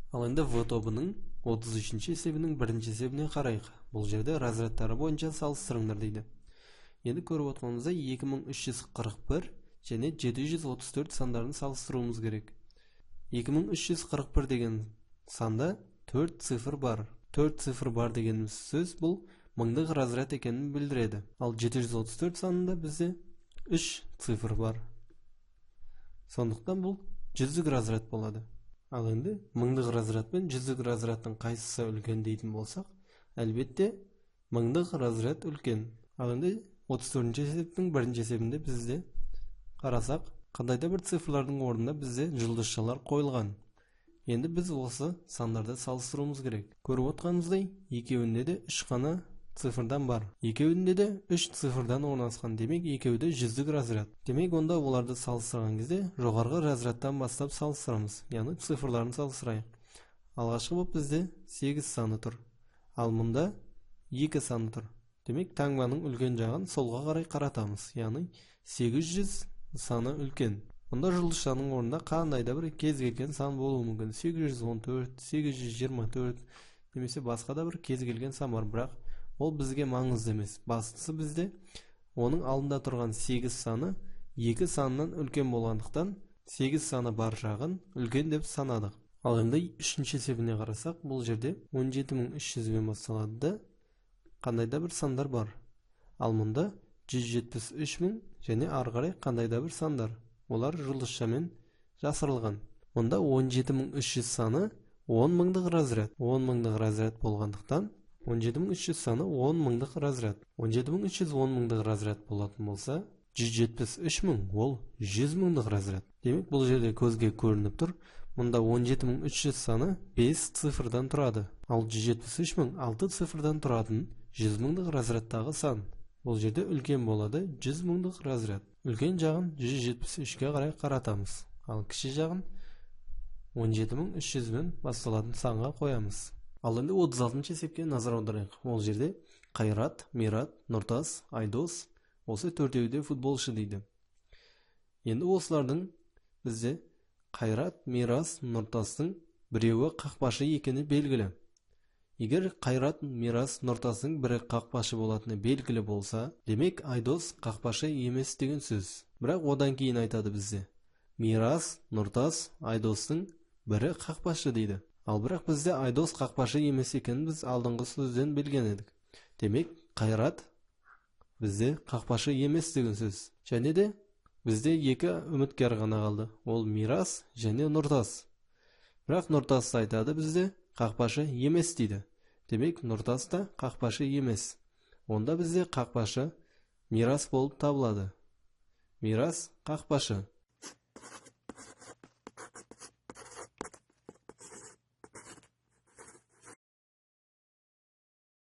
Ал енді В тобының 33-ші есебінің бірінші есебіне қарайық. Бұл жерде разрядтары бойынша салыстырыңдар дейді. Енді көріп отырғанымыздай 2341 және 734 сандарын салыстыруымыз керек. 2341 деген санда 4 цифр бар. 4 цифр бар дегеніміз сөз бұл мыңдық разряд екенін білдіреді. Ал 734 санында бізде 3 цифр бар. Сондықтан бұл жүздік разряд болады. Ал енді мыңдық разряд пен жүздік разрядтың қайсысы үлкен дейтін болсақ, әлбетте мыңдық разряд үлкен. Ал енді 34-ші есептің бірінші есебінде бізде қарасақ, қандай да бір цифрлардың орнына бізде жұлдызшалар қойылған. Енді біз осы сандарды салыстыруымыз керек. Көріп отқанымыздай, екеуінде де 3 қана цифрдан бар. Екеуінде де 3 цифрдан орналасқан. Демек, екеуі де жүздік разряд. Демек, онда оларды салыстырған кезде жоғарғы разрядтан бастап салыстырамыз. Яғни цифрларын салыстырайық. Алғашқы болып бізде 8 саны тұр. Ал мұнда 2 саны тұр. Демек, таңбаның үлкен жағын солға қарай қаратамыз. Яғни 800 саны үлкен. Мұнда жұлдызшаның орнында қандай да бір кез келген сан болуы мүмкін. 814, 824 немесе басқа да бір кез келген сан бар, бірақ ол бізге маңызды емес. Бастысы бізде оның алдында тұрған 8 саны 2 санынан үлкен болғандықтан 8 саны бар жағын үлкен деп санадық. Ал енді үшінші есебіне қарасақ, бұл жерде 17300-бен басталады да қандай да бір сандар бар. Ал мұнда 173000 және ары қарай қандай да бір сандар. Олар жұлдызшамен жасырылған. Мұнда 17300 саны 10 мыңдық разряд. 10 мыңдық разряд болғандықтан 17300 саны 10 мыңдық разряд. 17300 10 мыңдық разряд болатын болса, 173000 ол 100 мыңдық разряд. Демек, бұл жерде көзге көрініп тұр. Мұнда 17300 саны 5 цифрдан тұрады. Ал 173000 6 цифрдан тұратын 100 мыңдық разрядтағы сан. Бұл жерде үлкен болады 100 мыңдық разряд. Үлкен жағын 173-ке қарай қаратамыз. Ал кіші жағын 17300-бен басталатын санға қоямыз. Ал енді 36-шы есепке назар аударайық. Ол жерде Қайрат, Мират, Нұртас, Айдос, осы төртеуі де футболшы дейді. Енді осылардың бізде Қайрат, Мирас, Нұртастың біреуі қақпашы екені белгілі. Егер Қайрат, Мирас, Нұртастың бірі қақпашы болатыны белгілі болса, демек Айдос қақпашы емес деген сөз. Бірақ одан кейін айтады бізде Мирас, Нұртас, Айдостың бірі қақпашы дейді. Ал бірақ бізде Айдос қақпашы емес екенін біз алдыңғы сөзден білген едік. Демек, Қайрат бізде қақпашы емес деген сөз. Және де бізде екі үміткер ғана қалды. Ол Мирас және Нұртас. Бірақ Нұртас айтады бізде қақпашы емес дейді. Демек, Нұртас та қақпашы емес. Онда бізде қақпашы Мирас болып табылады. Мирас қақпашы.